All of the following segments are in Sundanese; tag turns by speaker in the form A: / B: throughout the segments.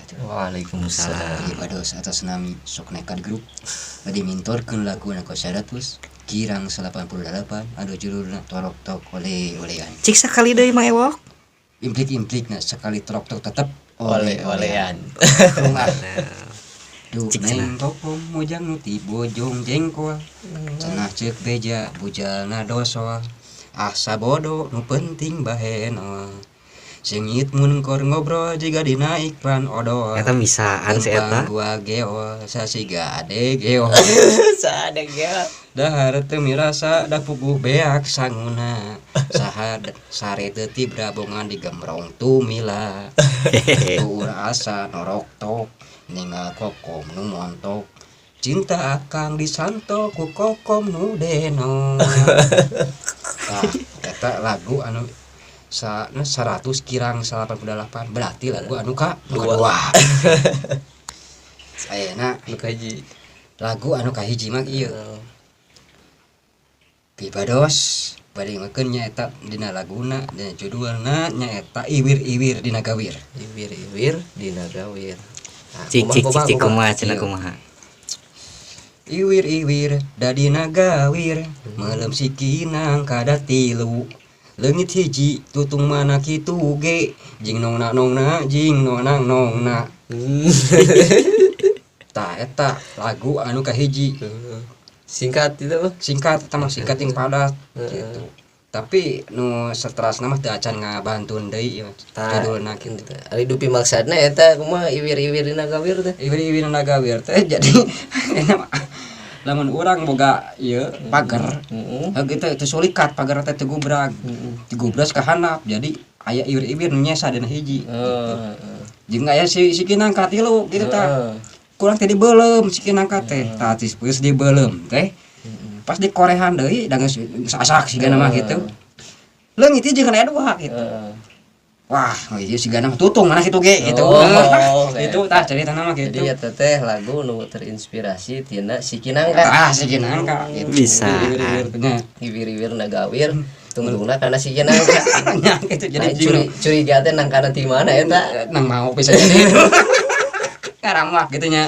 A: Wabarakatuh.
B: Waalaikumsalam.
A: Ibados atas nami Sok Nekat Group bade mintorkeun lagu na 100 kirang 88 anu judulna Torok Tok Oleh-olehan.
B: Cik sakali deui, Mang Ewok.
A: Implik-implik na sekali torok tok tetep
C: Oleh-olehan.
A: Oleh-olehan. Duh.
B: Cik
A: neng kokom mojang nu ti bojong jengkol. Cenah ceuk beja bujalna dosol. Asa bodo nu penting baheno. Seungit mun keur ngobrol jiga dina iklan odol.
B: Eta bisaan si eta.
A: Lempang gua geol sasiga ade geol.
C: Saade geol.
A: Dahar teu mirasa da puguh beak sanguna. Saha sare teu tibra bongan digembrong tumila. Tuur asa norok tok ningal kokom nu montok. Cinta akang disantok ku kokom nu deno. Tah, eta lagu anu sa 100 kirang 88 berarti lagu anu ka nu kadua. Ayeuna
C: Nu kahiji.
A: Lagu anu kahiji mah ieu. Pipados bade makeun nyaeta dina laguna, dina judulna nyaeta Iwir-iwir Dina Gawir.
C: Iwir-iwir dina gawir. Nah,
B: Cik
C: kumaha,
B: cik cik
C: kumaha,
B: cik
C: kumaha?
B: Kumaha cenah
A: Iya.
B: kumaha.
A: Iwir-iwir dadina gawir melem sikinang kada tilu leungit hiji tutung mana kitu ge jing nongna nongna jing nonang nongna. Tah, eta lagu anu kahiji.
C: Singkat itu mah.
A: Singkat eta mah, singkat yang padat gitu, tapi nu seterasna mah teu acan ngabantun deui ieu
C: Tah,
A: judulna kitu.
C: Ari dupi maksadna eta kumaha, iwir-iwir dina gawir teh?
A: Iwir-iwir dina gawir teh jadi lamun urang boga ieu pagar. Heug, itu teu sulikat pagar teh, teu gubrag. Digubras ka handap, jadi aya iwir-iwir nu nyesa dina hiji.
C: Oh,
A: Jeung aya si si kinangka tilu gitu tah. Kurang teh dibeuleum si kinangka teh. Tah, geus dibeuleum teh. Pas dikorehan deui da geus geus asak sigana mah gitu. Leungit jeung aya dua gitu. Wah, ieu sigana mah tutung mana kitu ge gitu.
C: Oh,
A: Gitu tah caritana mah gitu.
C: Jadi eta teh lagu nu terinspirasi tina si kinangka.
A: Tah, si kinangka gitu.
B: Bisa.
A: Iwir-iwir nya.
C: Iwir-iwir na gawir tungtungna kana si kinangka.
A: Nya gitu, jadi
C: Jadi curi curiga teh nangkana ti mana eta?
A: Nang mau bisa jadi karamak gitu nya,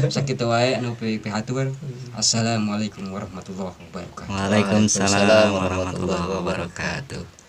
A: sakitu wae anu pihatur. Assalamualaikum warahmatullahi wabarakatuh.
B: Waalaikumsalam warahmatullahi wabarakatuh.